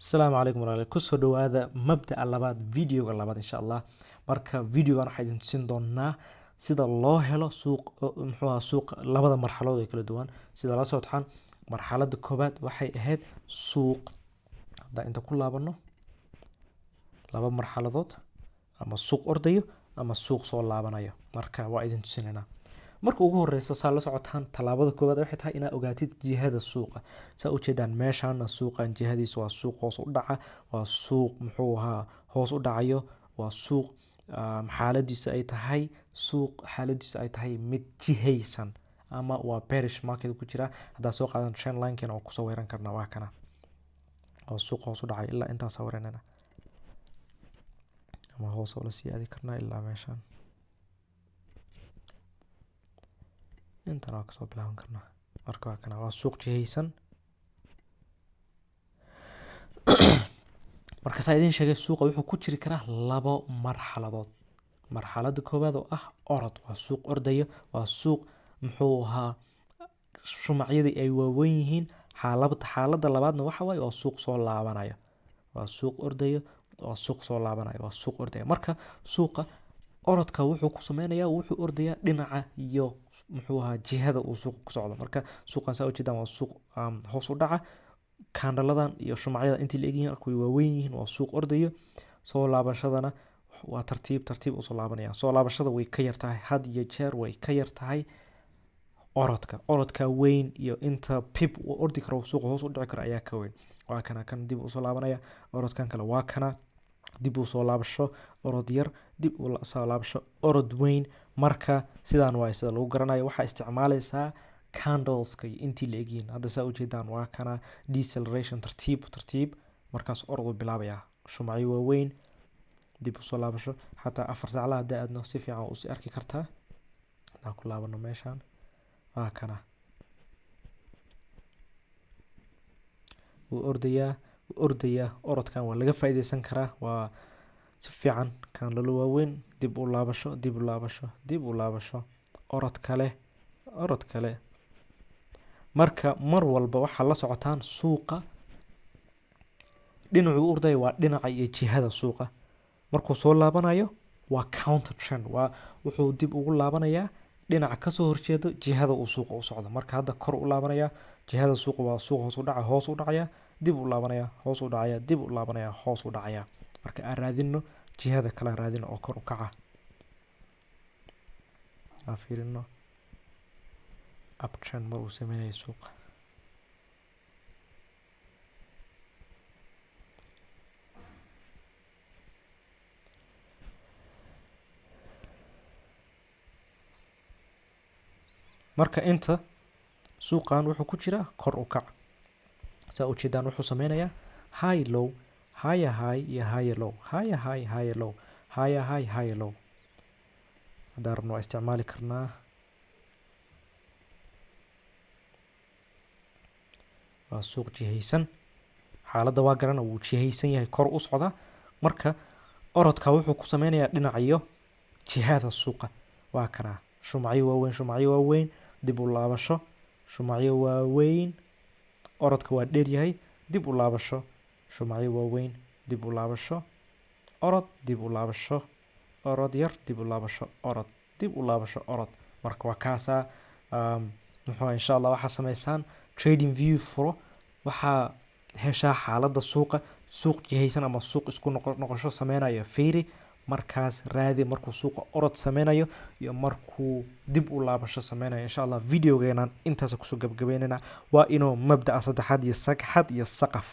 Asalaamu calaykum walaalayaal, kusoo dhawaada mabda'a labaad, videoga labaad insha Allah. Marka videogan waxaa idin tusin doonaa sida loo helo suuq, muxuu ahaa, suuq labada marxaladood ee kala duwan. Sida la socotaan, marxaladda koowaad waxay ahayd suuq, haddaan inta ku laabano, laba marxaladood: ama suuq ordayo ama suuq soo laabanayo. Marka waa idin tusinaynaa. Marka ugu horeysa, saa la socotaan, tallaabada koowaad waxay tahay inaad ogaatid jihada suuqa. Saa ujeedaan meeshaana, suuqan jihadiisa waa suuq hoos u dhaca, waa suuq, muxuu ahaa, hoos u dhacayo, waa suuq xaaladiisa ay tahay, suuq xaaladiisa ay tahay mid jihaysan ama waa bearish market ku jira. Haddaa soo qaadan trend line-keena oo kusoo weeran karna, waa kana, waa suuq hoos u dhacay ilaa intaas sawiranayna ama hoos oo la sii aadi karnaa ilaa meeshaan intan waa kasoo bilaaban karnaa. Marka waa kana, waa suuq jihaysan. Marka saa idiin sheegay, suuqa wuxuu ku jiri karaa labo marxaladood. Marxaladda koowaad oo ah orod, waa suuq ordayo, waa suuq, muxuu ahaa, shumacyadii ay waaweyn yihiin. Xaaladda labaadna waxa waaye waa suuq soo laabanayo, waa suuq ordayo, waa suuq soo laabanayo, waa suuq ordaya. Marka suuqa orodka wuxuu ku sameynayaa, wuxuu ordayaa dhinaca iyo, muxuu ahaa, jihada uu suuqa ku socdo. Marka suuqan saa ujeedaan waa suuq hoos u dhaca. Kaandhaladan iyo shumacyada intii la egyihiin way waaweyn yihiin, waa suuq ordayo. Soo laabashadana waa tartiib tartiib usoo laabanaya. Soo laabashada way ka yar tahay, had iyo jeer way ka yar tahay orodka. Orodka weyn iyo inta pip uu ordi karo, suuqa hoos u dhici karo ayaa ka weyn. Waa kana, kan dib usoo laabanaya. Orodkan kale waa kana, dib u soo laabasho, orod yar, dib u soo laabasho, orod weyn. Marka sidaan waay sida lagu garanayo. Waxaa isticmaalaysaa candleska iyo intii la egyihiin. Hadda saa ujeedaan waa kana deceleration, tartiib tartiib, markaas orod uu bilaabayaa, shumacyo waaweyn, dib usoo laabasho. Xataa 4 saaclaha haddaa aadno, si fiican usii arki kartaa. Haddaan ku laabano meeshaan, waa kana, wuu ordayaa, wuu ordayaa. Orodkan waa laga faa'iideysan karaa, waa si fiican. Candlelo waaweyn, dib u laabasho, dib u laabasho, dib u laabasho, orod kale, orod kale. Marka mar walba waxaa la socotaan suuqa dhinacuu ordaya waa dhinaca iyo jihada suuqa. Markuu soo laabanayo waa counter trend, waa wuxuu dib ugu laabanayaa dhinaca kasoo horjeedo jihada uu suuqa u socdo. Marka hadda kor u laabanaya, jihada suuqa waa suuq hoos u dhaca, hoos u dhacaya, dib u laabanaya, hoos u dhacaya, dib u laabanaya, hoos u dhacaya. Marka aan raadino jihada kale, aan raadino oo kor u kaca, aan fiirino uptrend mar uu sameynayo suuqa. Marka inta suuqan wuxuu ku jiraa kor u kac. Saa ujeedaan, wuxuu sameynayaa high low, higher high iyo higher low, higher high, higher low, higher high, higher low. Haddaan rabno waa isticmaali karnaa. Waa suuq jihaysan, xaaladda waa garana, wuu jihaysan yahay, kor u socdaa. Marka orodka wuxuu ku sameynayaa dhinaciyo jihada suuqa. Waa kanaa, shumacyo waaweyn, shumacyo waaweyn, dib u laabasho, shumacyo waaweyn. Orodka waa dheer yahay. Dib u laabasho, shumacyo waaweyn, dib u laabasho, orod, dib u laabasho, orod yar, dib u laabasho, orod, dib u laabasho, orod. Marka waa kaasaa, muxuu, insha Allah waxaa sameysaan Trading View furo, waxaa heshaa xaaladda suuqa. Suuq jihaysan ama suuq isku noqosho sameynayo fiiri, markaas raadi markuu suuqa orod sameynayo iyo markuu dib u laabasho sameynayo. Insha Allah videogeenan intaas kusoo gabagabeynayna. Waa inuu mabda'a saddexaad iyo sagxad iyo saqaf.